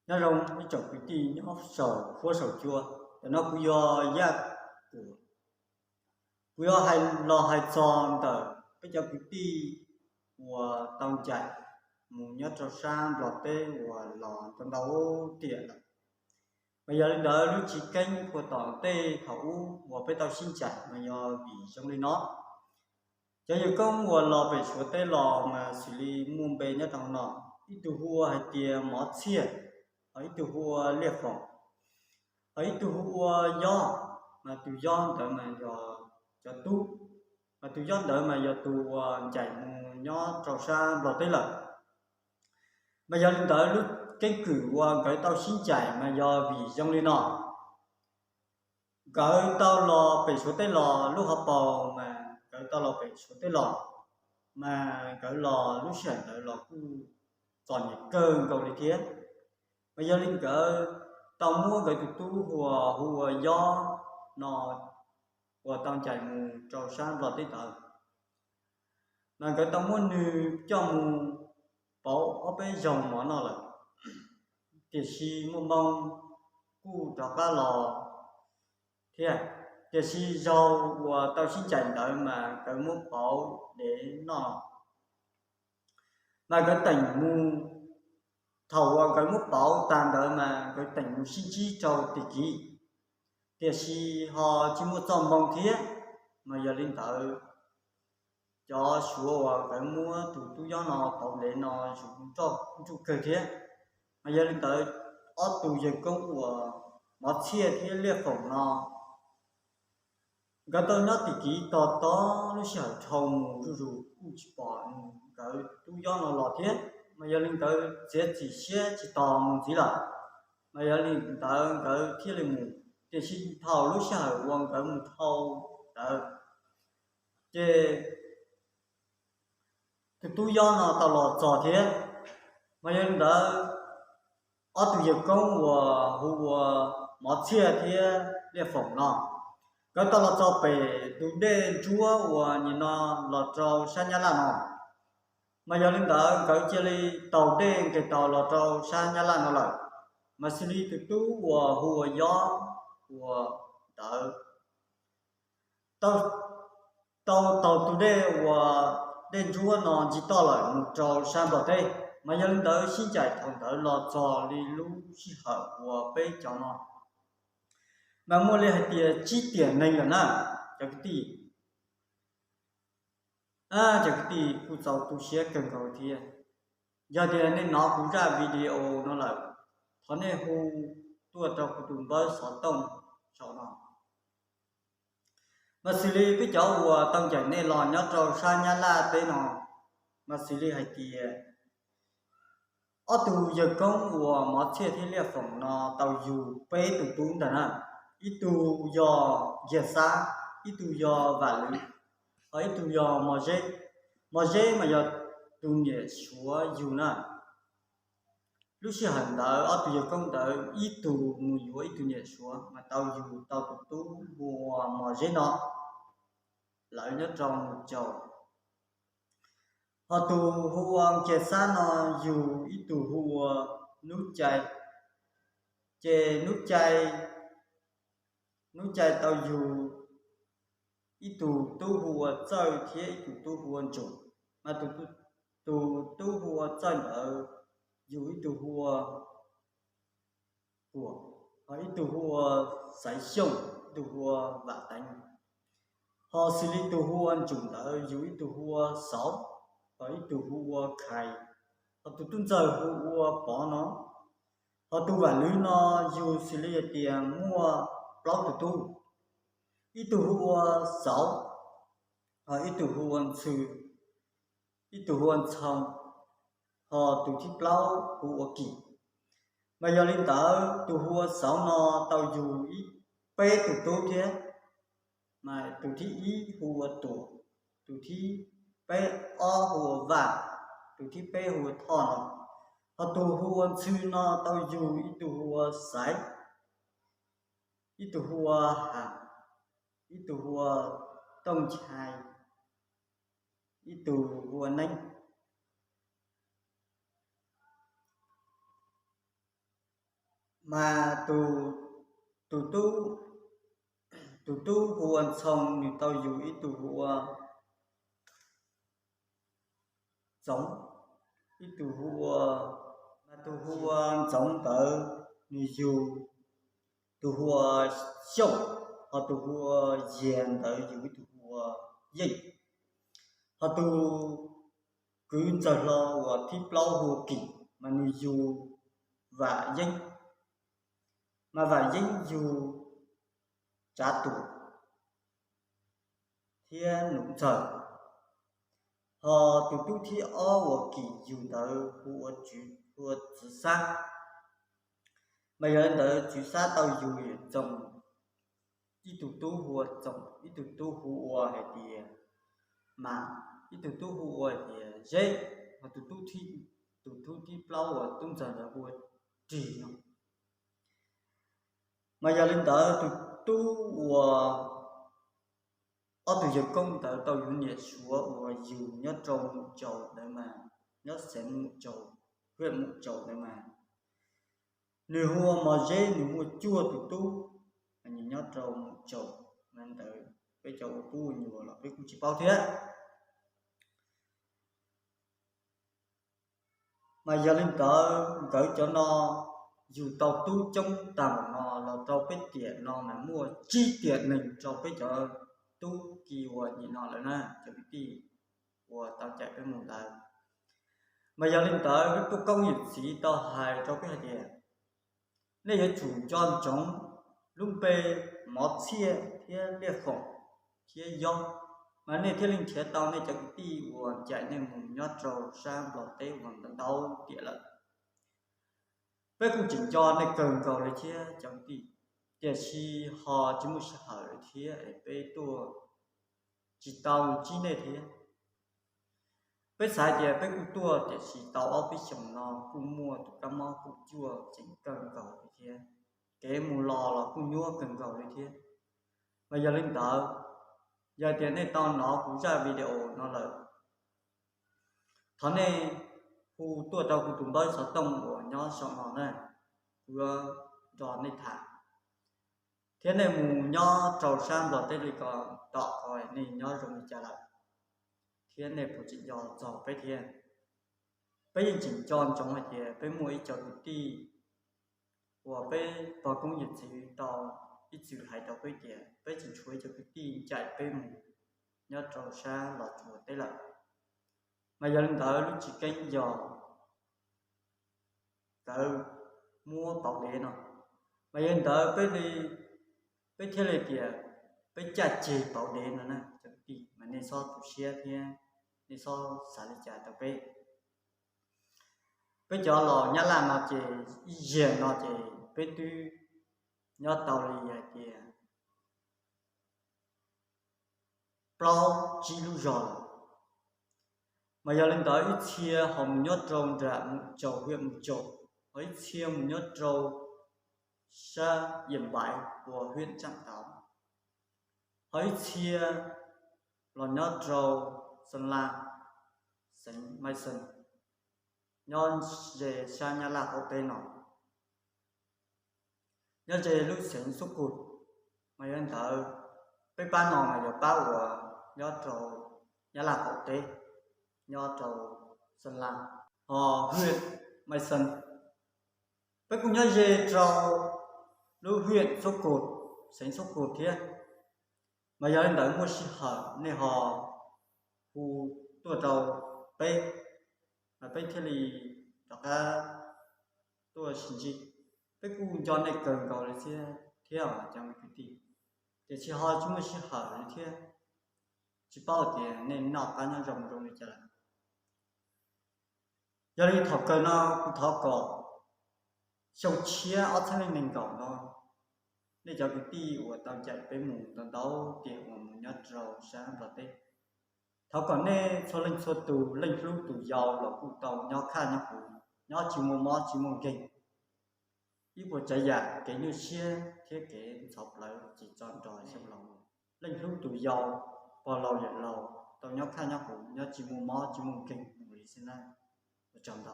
Nyob zoo ib tsoom kwv tij nyob saum huab saum cua. Tam no kuv yog Yaj Tuam, kuv yuav hais los hais txog ntawm peb cov kwv tij uas tau ncaim mus nyob rau sab Nplog teb uas los ntau ntau tiam lawm. Mas yog li ntawd lub tsis keeb puag tom ntej thaum ub uas peb tau sib ncaim mas yog vim zoo li no. Cov yawg koob uas los pem Suav teb los mas xws li muaj npe nyob rau no, ib tug hu ua hais tias Mov Txhiaj, ho ib tug hu ua Liaj Foom, ho ib tug hu ua Yob, mas tus Yob ntawd mas yog cov tub, mas tus Yob ntawd mas yog tus uas ncaim mus nyob rau sab Nplog teb lawm. Mas yog li ntawd lub keeb kwm uas nkawd tau sib ncaim mas yog vim zoo li no. Nkawd tau los pem Suav teb los, lub hauv paus mas nkawd tau los pem Suav teb los, mas nkawd los lub sij hawm ntawd los kuj txom nyem kawg nkaus li thiab. Mas yog li nkawd tau muab nkawd tus tub hu ua, hu ua Yob no uas tau ncaim mus rau sab Nplog teb ntawd, mas nkawd tau muab nws coj mus pauv ob peb zaug mov noj lawm, tiam sis muaj moo kuj rov qab los thiab. Tiam sis zaug uas tau sib ncaim ntawd mas nkawd muab pauv dev noj, mas nkawd teem mus, thaum uas nkawd muab pauv tag ntawd mas nkawd teem mus sib ntsib rau tim kiv, tiam sis ho tsis muaj txoj moo thiab. Mas yog li ntawd cov Suav uas nkawd muab tus tub Yob no pauv dev no zus nruj kawg thiab. Mas yog li ntawd ob tug yawg koob uas Mov Txhiaj thiab Liaj Foom no nkawd tau nyob tim kiv tos tos lub sij hawm dhau mus zuj zus kuj tsis pom nkawd tub Yob no los thiab. Mas yog li nkawd txiav txim siab tsis tos mus ntxiv lawm, mas yog li ntawd nkawd thiaj li mus. Tiam sis thaum lub sij hawm uas nkawd mus dhau ntawd ces tus tub Yob no tau los txog thiab. Mas yog li ntawd ob tug yawg koob uas hu ua Mov Txhiaj thiab Liaj Foom no, nkawd tau los txog pem tus dej ntsuab uas nim no los rau sab Nyab Laj no. Mas yog li ntawd nkawd cia li taug dej nqis taus los rau sab Nyab Laj no lawm. Mas xws li tus tub uas hu ua Yob uas ntawd tau taug tus dej uas dej ntsuab no nce toj lawm mus rau sab Nplog teb. Mas yog li ntawd sib ncaim thaum ntawd los txog li lub sij hawm uas peb cov no mas muaj li hais tias tsib tiam neeg lawm na cov kwv tij. Cov kwv tij kuj txaus tu siab kawg nkaus thiab. Yog tias nej hnov kuv zaj video no lawm, thov nej hu tuaj rau kuv tus npawb xov tooj saum no. Mas xws li peb cov uas tau ncaim nej los nyob rau sab Nyab Laj teb no, mas xws li hais tias ob tug yawg koob uas Mov Txhiaj thiab Liaj Foom no tau yug peb tus tub ntag na. Ib tug yog Nkiag Xab, ib tug yog Vam Lwm, ho ib tug yog Mos Zeb. Mos Zeb mas yog tus niam Suav yug na. Lub sij hawm ntawd ob tug yawg koob ntawd ib tug mus yuav ib tug niam Suav mas tau yug tau tus tub hu ua Mos Zeb no, lawv nyob rau Mus Caum. Ho tus hu ua Nkiag Xab no yug ib tug hu ua Nub Cai, ces Nub Cai, Nub Cai tau yug ib tug tub hu ua Txawj thiab ib tug tub hu ua Ntsoom. Mas tus tub hu ua Txawj ntawd yug ib tug hu ua Kuam, ho ib tug hu ua Xaiv Xyooj, ib tug hu ua Vam Teev. Ho xws li tus hu ua Ntsoom ntawd yug ib tug hu ua Xauv, ho ib tug hu ua Khais, ho tus tub ntxawg hu ua Pov no. Ho tus Vam Lwm no yug xws li hais tias muaj plaub tus tub, ib tug hu ua Xauv, ho ib tug hu ua Ntxhw, ib tug hu ua Ntxhoo, ho tus thib plaub hu ua Kim. Mas yog li ntawd tus hu ua Xauv no tau yug ib peb tus tub thiab. Mas tus thib ib hu ua Tuam, tus thib peb ob hu ua Vaj, tus thib peb hu ua Thoj no. Ho tus hu ua Ntxhw no tau yug ib tug hu ua Xaiv, ib tug hu ua Ham, ib tug hu ua Tooj Nchai, ib tug hu ua Neeb. Mas tus, tus tub, tus tub hu ua Ntxhoo, nws tau yug ib tug hu ua Ntxoov, ib tug hu ua, mas tus hu ua Ntxoov ntawd nws yug tus hu ua Xyooj, ho tus hu ua Yias ntawd yug ib tug hu ua Yeej, ho tus kwv ntxawg hlo uas thib plaub hu ua Kim mas nws yug Vam Yeeb, mas Vam Yeeb yug Tsav Tuam thiab Num Ntxawg, ho tus tub thib ob uas Kim yug ntawd hu ua Tswv, hu ua Txwv Xab. Mas yog li ntawd Tswv Xab tau yug Txoov, ib tug tub hu ua Txoov, ib tug tub hu ua hais tias Mas, ib tug tub hu ua hais tias Zeb, ho tus tub thib, tus tub thib plaub uas Tub Ntxawg ntawd hu ua Rig no. Mas yog li ntawd tus tub uas ob tug yawg koob ntawd tau yug niam Suav uas yug nyob rau Mus Tsaus ntawd mas, nyob xeev Mus Tsaus, hwj Mus Tsaus ntawd mas, nws hu ua Mos Zeb, nws muaj cuaj tus tub, nws nyob rau Mus Tsaus. Mas ntawd peb cov ua tub ua nyuam los peb kuj tsis paub thiab. Mas yog li ntawd nkawd cov no yug tau tub coob tag npaum no los rau peb tiam no mas muaj tsib tiam neeg rau peb cov tub ki uas nim no lawm na, cov kwv tij uas tau caim peb mus ntawd. Mas yog li ntawd peb tuaj koob yawm txiv tau hais rau peb hais tias nej yuav tsum nco ntsoov lub npe Mov Txhiaj thiab Liaj Foom thiab Yob, mas nej thiaj li nrhiav tau nej cov kwv tij uas caim nej mus nyob rau sab Nplog teb uas ntau ntau tiam lawm. Peb kuj tseem nco nej kawg nkaus li thiab cov kwv tij, tiam sis ho tsis muaj sij hawm li thiab es peb tuaj tsis tau ntsib nej thiab. Peb xav hais tias peb kuj tuaj tiam sis tau ob peb xyoos no kuj muaj tus kab mob kuj cuaj tseem kawg nkaus li thiab, kev mus los los kuj nyuaj kawg nkaus li thiab. Mas yog li ntawd, yog tias nej tau hnov kuv zaj video no lawm, thov nej hu tuaj rau kuv tus npawb xov tooj uas nyob saum no na, kuv yuav nrog nej tham. Thiab nej mus nyob rau sab Nplog teb li ko tom qhov nej nyob zoo li cas lawm, thiab nej puas tseem nco txog peb thiab. Peb yeej tseem nco ntsoov hais tias peb muaj ib co kwv tij uas peb pog koob yawm txiv tau ib txwm hais rau peb tias peb tseem tshuav ib co kwv tij ncaim peb mus nyob rau sab Los Tsuas teb lawm. Mas yog li ntawd lub tsis keeb yog nkawd muab pauv dev no. Mas yog li ntawd peb li, peb thiaj li tias peb caj ceg pauv dev no na cov kwv tij, mas nej txhob tu siab thiab nej txhob xav li cas rau peb. Peb cov los Nyab Laj no ces ib zaug no ces peb twb nyob tau li hais tias plaub tsib lub zos lawm. Mas yog li ntawd ib txhia ho mus nyob rau nram Mus Tsaus, hwj Mus Tsaus, ho ib txhia mus nyob rau sab Yam Npaiv uas hwj Tsaam Tauv, ho ib txhia los nyob rau Xeev Las, xeev Maiv Xees, nyob ze sab Nyab Laj qaum teb no, nyob ze lub xeev Xub Kus. Mas yog li ntawd peb pab no mas yog pab uas nyob rau Nyab Laj qaum teb, nyob rau Xeev Las, ho hwj Maiv Xees. Peb kuj nyob ze rau lub hwj Xub Kus, xeev Xub Kus thiab. Mas yog li ntawd muaj sij hawm nej ho hu tuaj rau peb, mas peb thiaj li rov qab tuaj sib ntsib. Peb kuj nco nej kawg nkaus li thiab, thiab os cov me kwv tij, tiam sis ho tsis muaj sij hawm li thiab, tsis paub tias nej noj qab nyob zoo zoo li cas lawm. Yog li thaum kawg no kuv thov kom xyoo tshiab ob txhiab leej nees nkaum no, nej cov kwv tij uas tau ncaim peb mus ntau ntau tiam uas mus nyob rau sab Nplog teb, thov kom nej txhua leej txhua tus leej hlub tus yau los kuj tau nyob khaj nyob huv, nyob tsis muaj mob tsis muaj nkeeg, ib puas tsav yam kev nyuaj siab thiab kev ntxhov plawv ces tso nrog xyoo laus, leej hlub tus yau, pog laus yawm laus tau nyob khaj nyob huv, nyob tsis muaj mob tsis muaj nkeeg mus li xwb na. Ua tsaug ntau.